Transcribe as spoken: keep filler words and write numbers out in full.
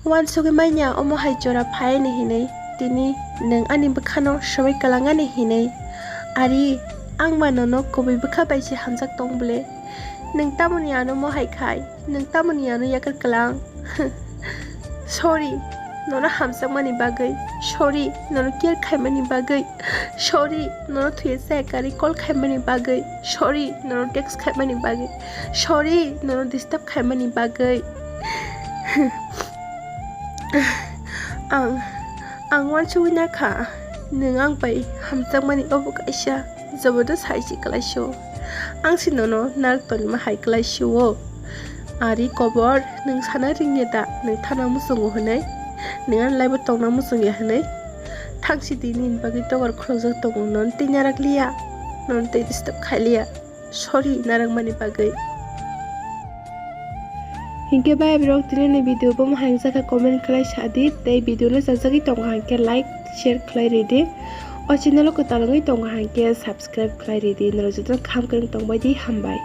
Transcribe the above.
Uansugwi manya omo hai jora phaini hinwi, tini nwng ani bwkhano swbai kwlangani hinwi. Ari, ang ba nono kubui bwkha bai se hamjak tong bwle. Nwng tamoni ano mohai khai, nwng tamoni ano yakar kwlang. Sorry, nono hamjakmani bagwi. Sorry, nono care khaimani bagwi. Sorry, nono thuya chaya karwi call khaimani bagwi. Sorry, nono text khaimani bagwi. Sorry, nono disturb khaimani bagwi. Ang, ang uansugwi nakha, nwng ang bai hamjakmani obo kaisa jabardast hai se kwlaisio. Ang se nono narwk tonima hai kwlaisio. Ari kobor, nwng sana ringya da, nwng thana muchungo hwnwi? Nwng ani life-o tongna muchungya hwnwi? Thangsi di nini bagwi dogar khulokjak tongo, nono tei narak liya, nono tei disturb khai liya. Sorry, narwkmani bagwi. Hinkhe bai borok tini ni video bomo hai wngjakha comment khlai sa di, tei video no chajagwi tongo hinkhe like, share khlai ridi. O channel o kwtal wngwi tongo hinkhe subscribe khlai ridi. Norok jotono kaham kwrwng tongbai di, hambai.